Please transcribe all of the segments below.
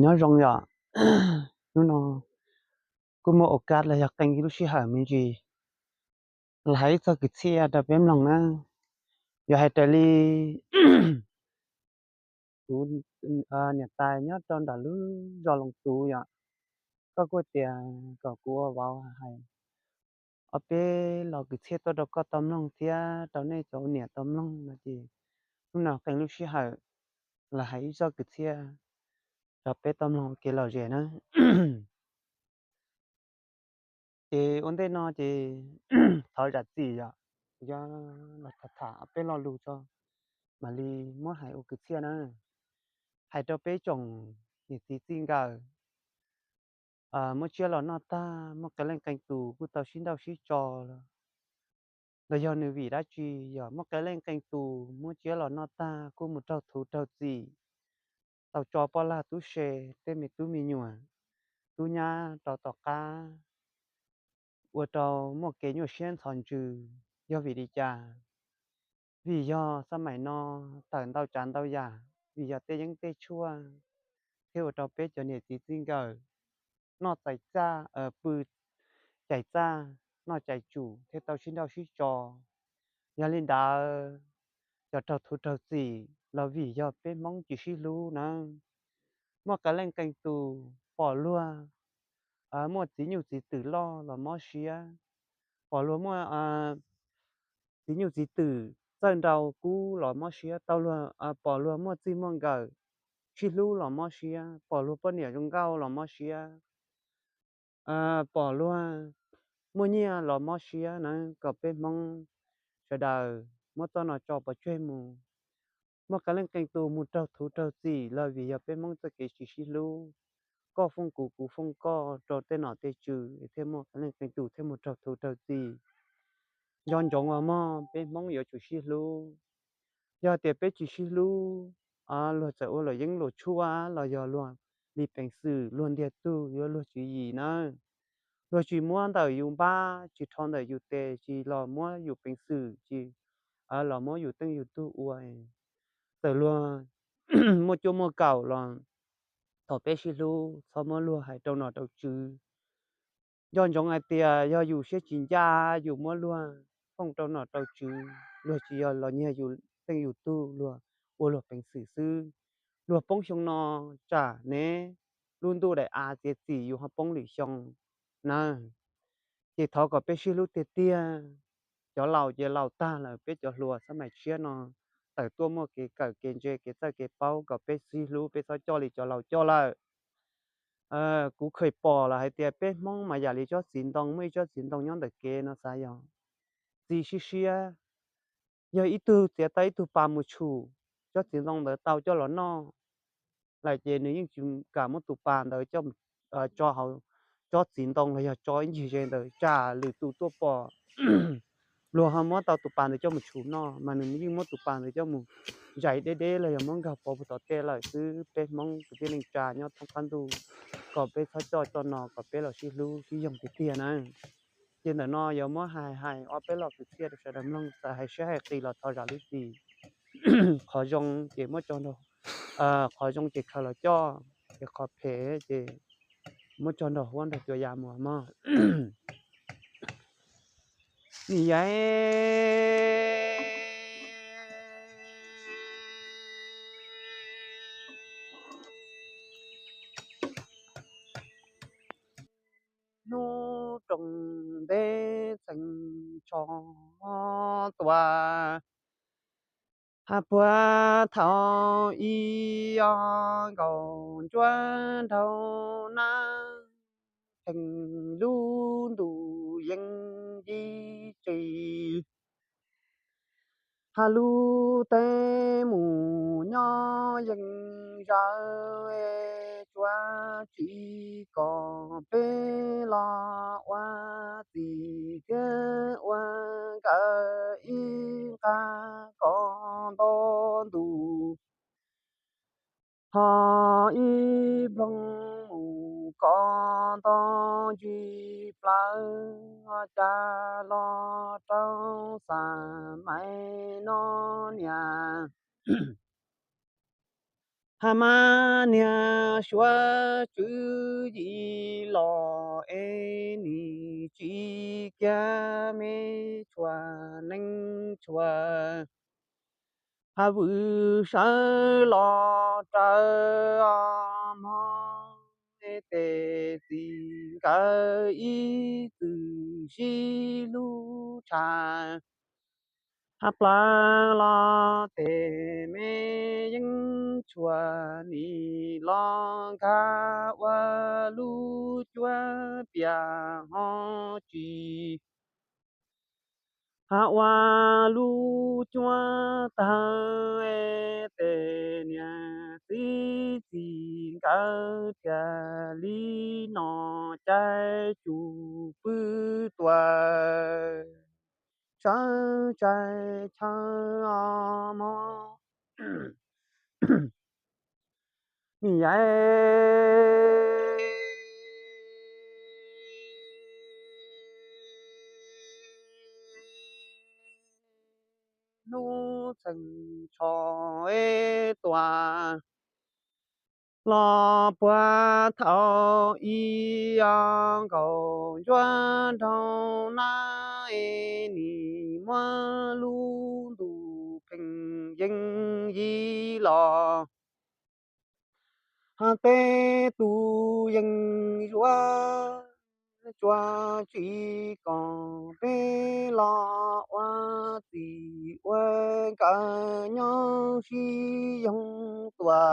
Nyob zoo yom, hnub no kuj muaj ua kaj los yog qee lub sij hawm me ntsis los hais ib txog kwv txhiaj rau peb mloog na. Yog hais raws li kuv niam tais nyob rau nram lub zos Loos Tuv yom, koj kuj tias kom kuv ua vauv hais ob peb lo kwv txhiaj tuaj rau koj tau mloog thiab rau nej cov ua niam tau mloog no ces hnub no qee lub sij hawm los hais ib txog kwv txhiaj rau peb tau mloog ua kev lom zem na. Ces ua ntej no ces thov zam txim yom, kuv yuav los tham tham ob peb lo lus tso mam li muab hais ua kwv txhiaj na. Hais rau peb tsoom niam txiv txij nkawm muab tsiab los noj tag, muaj qee leej qee tus kuj tau sib nrauj sib tso los, los yog nws vim dab tsi, yog muaj qee leej qee tus muab tsiab los noj tag kuj mus raug thuv raug txim, tau tso poj lag tub se, tej me tub me nyuam, tub nyab rau tom qab, ua rau muaj kev nyuaj siab ntxhov ntsws. Yog vim li cas? Vim yog xab maim no tawm ntau tsav ntau yam, vim yog tej yeeb tej tshuaj thiaj ua rau peb cov niam txiv txij nkawm noj txais txaj, pw cais txaj, noj cais tsum thiaj tau sib nrauj sib tso. Yog li ntawd, cov raug thuv raug txim los vim yog peb Hmoob tsis sib hlub nawb. Muaj qee leej qee tus pom luag muaj txiv nyuj txiv twm loj los mob siab, pom luag muaj txiv nyuj txiv twm txawj nrau kub los mob siab, tau luag pom luag muaj txij muaj nkawm sib hlub los mob siab, pom luag poj niam zoo nkauj los mob siab, pom luag muaj nyiaj los mob siab na. Kom peb Hmoob sawv daws muab txoj no tso pov tseg mus. Muaj qee leej qee tus mus raug thuv raug txim los vim yog peb Hmoob txoj kev tsis sib hlub, koj foom kuv kuv foom koj rau tej nom tej tswv thiaj muaj qee leej qee tus thiaj mus raug thuv raug txim. Nco ntsoov os mog, peb Hmoob yuav tsum sib hlub. Yog tias peb tsis sib hlub, luag txawm ua luam yeeb luam tshuaj los yog luag li peev xwm luag ntiag tug yuav luag tswv yim nawb. Luag tsis muab ntawm yus npab, tsis rho ntawm yus tes, tsis los muab yus peev xwm, tsis los muab yus teej yus tug ua. Txawm luag muaj cuab muaj kaum los thov peb sib hlub, txhob muab luag hais rau nom rau tswv. Nco ntsoov hais tias yog yus siab tsis ncaj, yus muab luag foom rau nom rau tswv, luag tsis yog los nyiag yus teej yus tug, luag ua luag peev xwm xwb. Luag poob xyoo no tsam neb lub ntuj daim av txiav txim yus ho poob lwm xyoo na. Ces thov kom peb sib hlub tiag tiag. Cov laus ces laus tag lawm, peb cov hluas xab maim tshiab no tawm tuaj muaj kev kawm kev ntse kev txawj kev paub, kom peb sib hlub, peb txhob coj li cov laus coj lawm. Kuv kheev pom lawm hais tias peb Hmoob mas yam li tsob txiv ntoo, muaj ib tsob txiv ntoo nyob ntawm kev no xav yog txiv siab siab, yog ib tug txiav tau ib tug pas mus tshum tsob txiv ntoo ntawd tau coj los noj lawm ces nws yeej tsis kam muab tus pas ntawd tso hauv tsob txiv ntoo los yog tso ib ncig ze ntawd, tsam lwm tus tuaj pom luag ho muab tau tus pas ntawd coj mus tshum noj, mas nws yeej muab tus pas ntawd coj mus zais deb deb los yog muab nkaug pov puag tom tej lawm xwb. Peb Hmoob kwv tij neej tsa nyob thoob qab ntuj, kom peb txhob coj txoj no, kom peb los sib hlub sib yoog tiag tiag na. Ces ntawm no yuav muab hais hais ob peb lo kwv txhiaj rau sawv daws mloog, txawm hais siab hais qis los thov zam lub txim. Qhov zoo ces muab tso nrog, qhov zoo ces khaws los coj, ces qhov phem ces muab tso nrog huab nrog cua ya mus mog. Ni yai hnub roos ntej txheem tsho tua, ha puag thaum ib ob nkaus ntsuab nraug nab, pheej lub ntuj yeej yig tsis, ha lub teb mus nyob yeej zawv, tsuav tsis kom peb los ua txij thiab ua nkawm ib nqag kom nto ntuj, ho ib nploog mus kom nto ntsis plawv, cas los rau xam mais no niam. Ha mas niag suav tswv yim los es nim tsis kiag me tshua neej tshua, ha vwm sawv los raws os mog, tes txij nkawm ib txwm sib hlub tshaj, ha plaws los tes me yeeb tshuam nim los nkag ua lub cuab piam ho tsis, ha ua lub cuab tawg, tes niam txiv txij nkawm tiag li no, caij tsuj pw tua sawv tsees chaw os mog. Ni yai hnub txheem tsho tua, los puag thaum ib ob nkaus ntsuab nraug nab, nim muab lub ntuj pheej yeej yig los, ho tej tus yeej zuav, tsuav tsis kom peb los ua txij ua nkawm nyob sib yoog tua,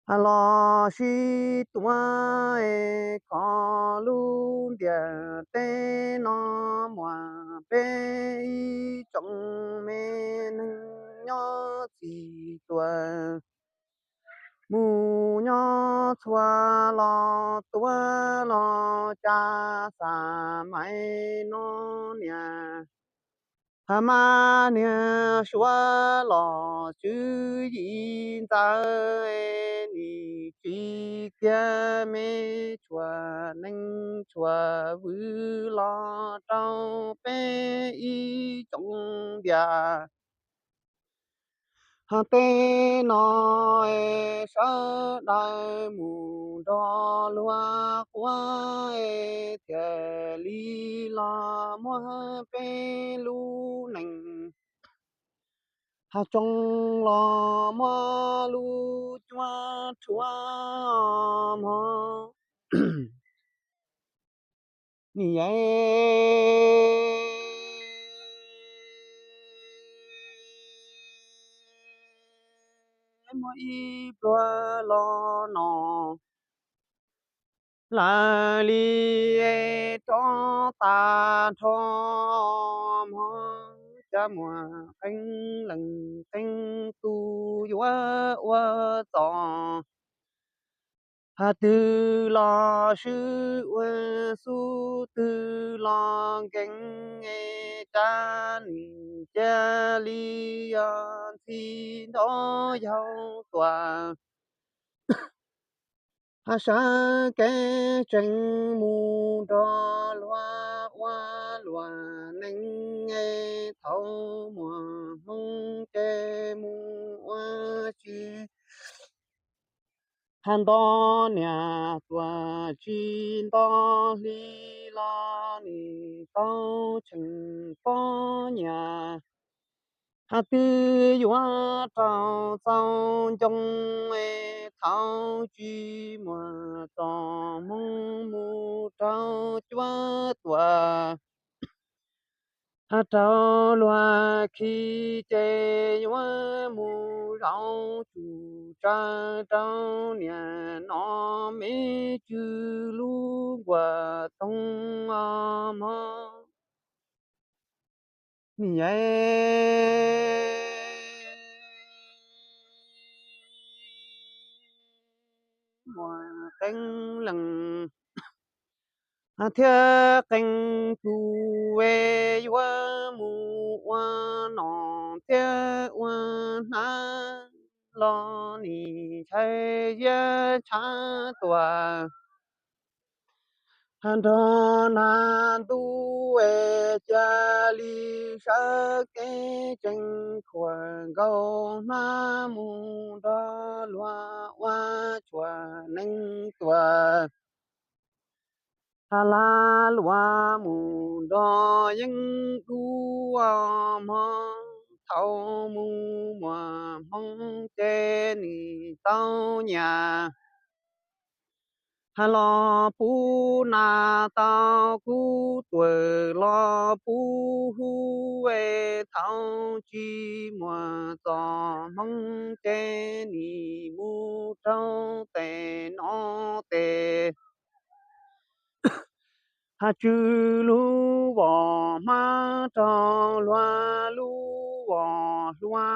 ha los sib tua, es kho lub ntiaj teb no muaj peb ib tsoom me neeg nyob txij tua, mus nyob txhua los tua los cas xam mais no niam, ha mas niag suav los tswv yim ntxawm, nim tsis kiag me tshuam neej tshuam vwm los rau peb ib tsoom ntiag. Ho tej no sawv daws mus nrog luag quaj, thiaj li los muab peb lub neej, ho tsoo los muab lub cuab rhuav mog. Ni yai muaj ib pluag los no, lawv li rov tag nrho mog, cas muaj qee leej qee tus yuav ua txoj, ha twg los swb ua xub, twg los nkees, es cas nim cia li yog ntxhi nto yaug tuaj, ha sawv kev tsees mus nrog luag ua luag neej, es thaum muaj hmoo ces mus ua tsis, ha nto niam tuaj tsis nto hli los nim tau tseem poj niam. Hais twb yuav raug txaus ncoo, thaum tsis muaj txoj hmoo mus raug cuab tuam. Hais raug luag khi ces yuav mus zaum tsum tsawv rau niam no me tswv lub nkuaj toog os mog. Niam muaj qee leej thiab qee tus es yuav mus ua nom thiab ua hnab los nim ntshai ziab tshav tuaj. Hais nrog nag ntuj es cia li sawv kev tseem khuam nkaus hnab mus nrog luag ua tshuaj neeg tuaj. Hais lag luag mus nrog yeeb dub mog, thaum mus muaj hmoo ces nim tau nyiam. Hais los puv nas tau kuv tuam los puv hu es thaum tsis muaj txoj hmoo ces nim mus raug tes no tes. Hais tswv lub vos hmab raug luag lub vos hlua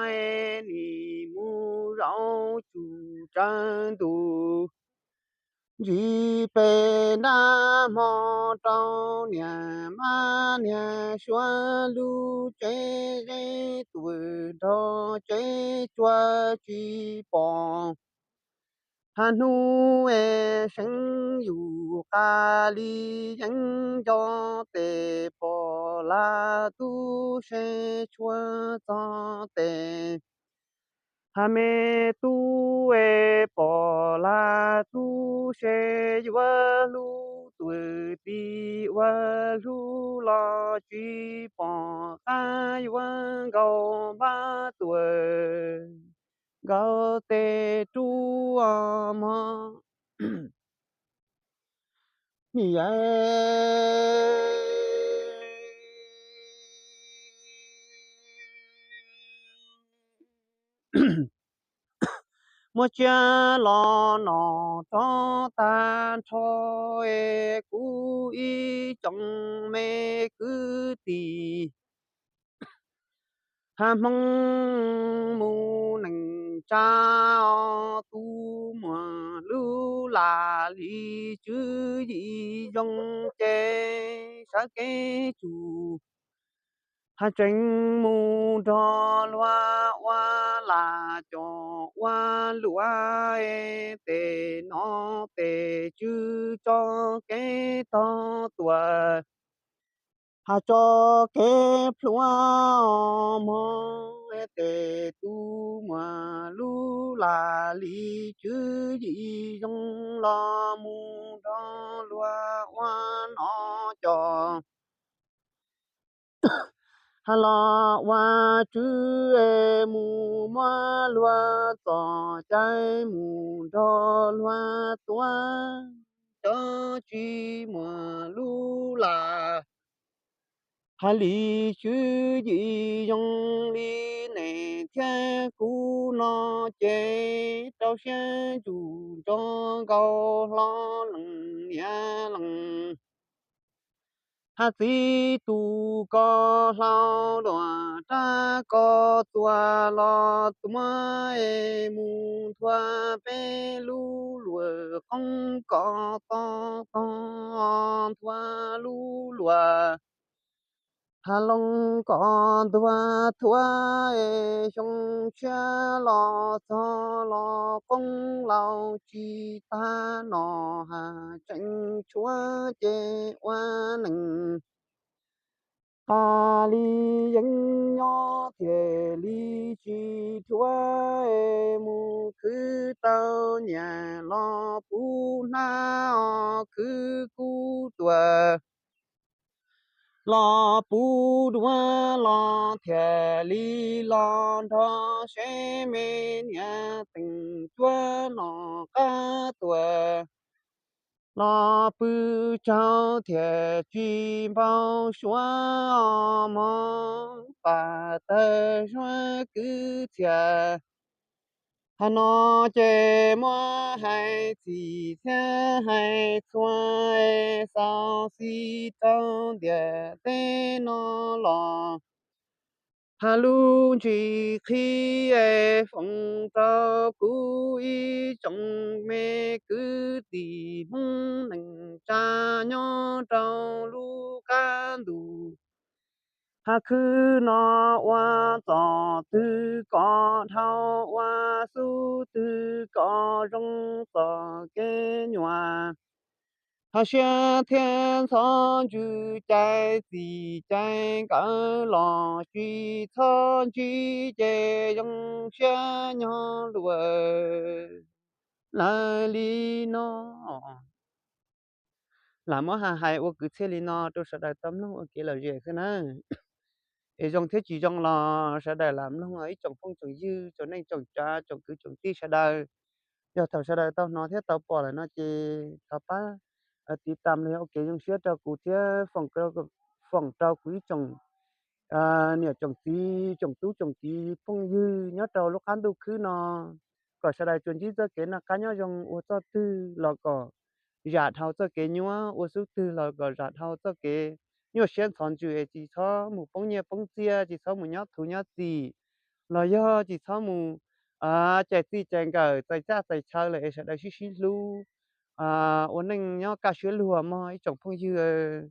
es nim mus zaum tsum tsawv ntuj. Ntsis pem nrab hmo rau niam mab niag suav lub tsev zeb tuam nrog tsev tsua tsis pom. Hais hnub es seev yus qas li yeeb nco tes pom laj tub se tshuav txog tes. Hais me tub es pom laj tub se yuav hlub tuam tim ua hlub los tsis pom qab yuav nkaus npab tuam nkaus tes rub os mog. Niam muab tsiab los nom rov tag nrho es kuv ib tsoom me kwv tij. Hais hmoo mus neej tsa os, tus muaj lub laj lim tswv yim zoo ces sawv kev tsum. Hais tseem mus nrog luag ua laj cov ua luam es tes no tes tswv tso kev tog tuam. Hais tso kev plhuav mog, tes tus muaj lub laj lim tswv yim zoo los mus nrog luag ua no cov. Hais los ua tswv es mus muab luag txoj cai mus nrog luag tuav, cov tsis muaj lub laj hais lim tswv yim zoo li nej thiab kuv no ces rau siab ntsug nrog nkaus hlob leej niam leej. Hais txiv tus koj hlau luag rab koj txuas los txuas es mus nthua peb lub luam qoob koj toj tog nthua lub luam. Has loo koj ntuag thuav es xyoo tshiab los txog los qoob laus tsis tag no has tseem tshuav ces ua neej tas li yeej nyob thiaj li tsis dhuav, mus khwv tau nyiaj los puv hnab os khwv kub tuaj, los puv duav los thiaj li los nrog seb me niam teem cuab los qab tuaj. Los pw tsaug thiaj tsis npau suav, mog pam tawg suab kwv txhiaj. Thaum no ces muab hais txim thiab hais txhua, xauv xis rau ntiaj teb no los, hais lub ntsis qhib foom rau kuv ib tsoom me kwv tij Hmoob neej tsa nyob rau lub qab ntuj. Hab khwb no ua txoj twg kom dhau, ua xub twg kom zoo txoj kev nyuaj. Hab siab thiab ntxhov ntsws cais txij cais nkawm los tsis txhob ntsib ces zoo siab nyob luaj lawm li no. Lam muab hais ua kwv txhiaj li no rau sawv daws tau mloog ua kev lom zem xwb nawb. Es zoo thiab tsis zoo los sawv daws lam mloog os ib tsoom phooj tsoom ywg, tsoom neej tsoom tsav, tsoom kwv tsoom tij sawv daws. Yog thaum sawv daws tau hnov thiab tau pom lawm no ces thov pab tiv tas los yog ua kev zoo siab rau kuv thiab foom rau kuv ib tsoom niam tsoom txiv, tsoom tub tsoom kiv phooj ywg nyob rau lub qab ntuj khwb no, kom sawv daws tsuas ntsib txoj kev noj qab nyob zoo, ua txoj twg los kom zam dhau txoj kev nyuaj, ua xub twg los kom zam dhau txoj kev nyuaj siab ntxhov ntsws es tsis txhob mus poob nyiaj poob txiaj, tsis txhob mus nyob thuv nyob txim, los yog tsis txhob mus cais txij cais nkawm txais txaj txais chaw lawm es sawv daws sib sib hlub ua neej nyob kaj siab luag mog ib tsoom phooj ywg.